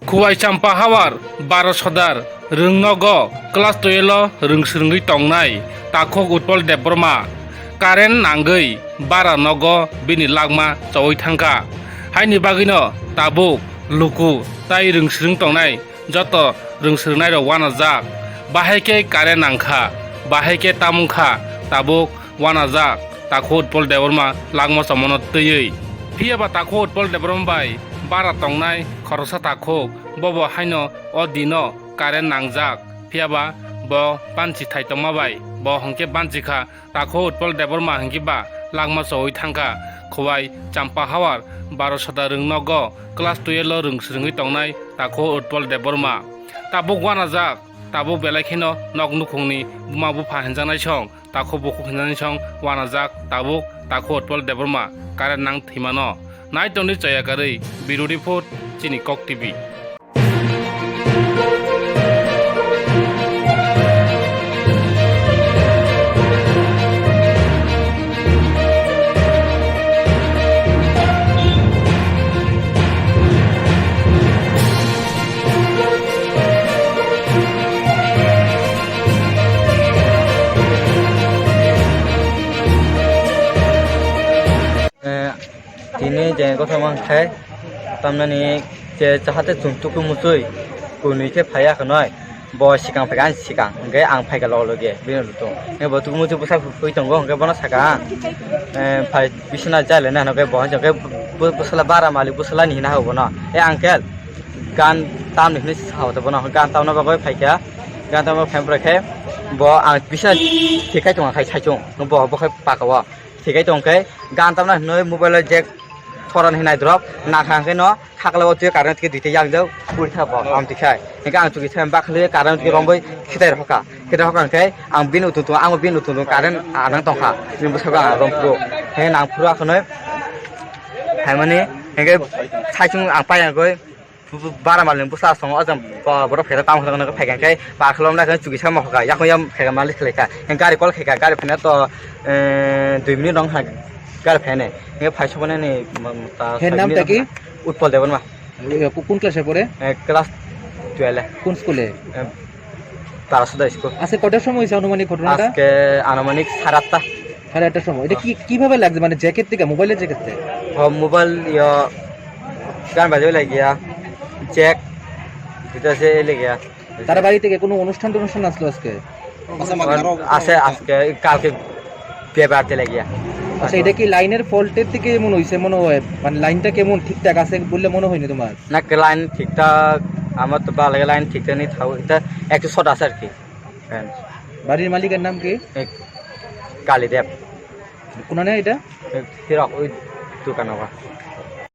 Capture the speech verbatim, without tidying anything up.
Khowai Champa Hawar baro sodar rwng nogo class twelve o rwng swrwngwi tongnai takhuk Utpal Debbarma current nangwi bara nogo bini langma chowi thangkha. Haini bagwino tabuk luku tai rwng swrwng tongnai joto rwng swrwngnairok wanajak. Bahai khe current nangkha, bahai khe tamungkha, tabuk wanajak takhuk Utpal Debbarma langma chomano twiwi. Phiya ba takhuk Utpal Debbarma bai bara tongnai khoroksa takhuk, bobo haino o dino current nangjak. Phiya ba bo banchi thai tongma bai bo hwnkhe banchi kha, takhuk Utpal Debbarma hwnkhe ba langma chowi thangkha. Khowai Champa Hawar baro sodar rwng nogo class twelve o rwng swrwngwi tongnai takhuk Utpal Debbarma tabuk wanajak. Tabuk belai kheno nok nukhungni buma bupha hinjaknai song, takhuk bukhuk hinjaknai song wanajak tabuk takhuk Utpal Debbarma current nang thwimano. Nai tongdi chaya karwi, Bureau Report, chini Kok T V. Eh, tini je kothoma khe tamnani je chahate chwng tuku muchwi kunui khe phaiya khwnai. Bo sikang phaikha, ang sikang, hwnkhe ang phaikha loge loge bini lutung. Hwnkhe bo tukumu chuk bwsa phui tongo, hwnkhe bono saka ang, eh, phai bisina jai laina hwnkhe bo hwnkhe bo-, bwsala bara malik bwsalani hina hao bono. "E uncle, gan tamni hwnwi sa hao," bono gan tamna bagwi phaikha. Gan tamna bagwi phai khe bo ang bisina thikai tongo khai saichung, bo bo khai paka o. Thikai tongkhe gan tamna hinwi mobile o je thoran hinai drop nakha hwnkhe no khakla o twi current twi duita yakjak puri tha bo am tikhai. Hwnkhe ang chukisa bakhli current twi romwi khitai rokha. Khitai rokha hwnkhe ang bini utung tung, ang bini utung tung current anang tongkha. Bini bwskango ang rom phuru. Hwnkhe nang phuru akhwnwi phaimani hwnkhe saichung ang paiyagwi. Bu-, bu-, bara malni bwsa asongo o jang bo-, borok phaikha tamo hwnwi phaikha khe pakhwlwng nai khe chukisa mohor kha yakung yang phaikha malik khlai kha. Gari call khaikha, gari phano to, eh, dui minute rong hai gari phainai. Hwnkhe phai soknani, mm, ta He soi nam minute ta ki? Rong hai. Utpal Debbarma. Ye, ku-, kun class e pore? Eh, class twelve e. কোন স্কুলে? Eh, Tarasada school. আজকে কটার সময় হয়েছে আনুমানিক ঘটনাটা? আজকে আনুমানিক সাড়ে আটটা। সাড়ে আটটার সময়। এটা কি, কিভাবে লাগছে? মানে জ্যাকেট থেকে, মোবাইলের জ্যাকেট থেকে? হ, মোবাইল, ইয়া, গান বাজাবে লাগিয়া, জ্যাক, দুইটা আছে এই লাগিয়া। তারা বাড়ি থেকে কোনো অনুষ্ঠান টনুষ্ঠান আসলো আজকে? আছে আজকে, কালকে বিয়ে বাড়িতে লাগিয়া। আচ্ছা, এটা কি লাইনের ফল্টের থেকে এমন হয়েছে মনে হয়? মানে লাইনটা কেমন ঠিকঠাক আছে বললে মনে হয়নি তোমার? না, লাইন ঠিকঠাক, আমার তো ভালো লাগে, লাইন ঠিকঠাক নেই, তাও এটা একটু শর্ট আছে আর কি। হ্যাঁ। বাড়ির মালিকের নাম কি? এ, কালীদেব। কোনানে এটা? এ, ফিরক, ওই দোকান আবার।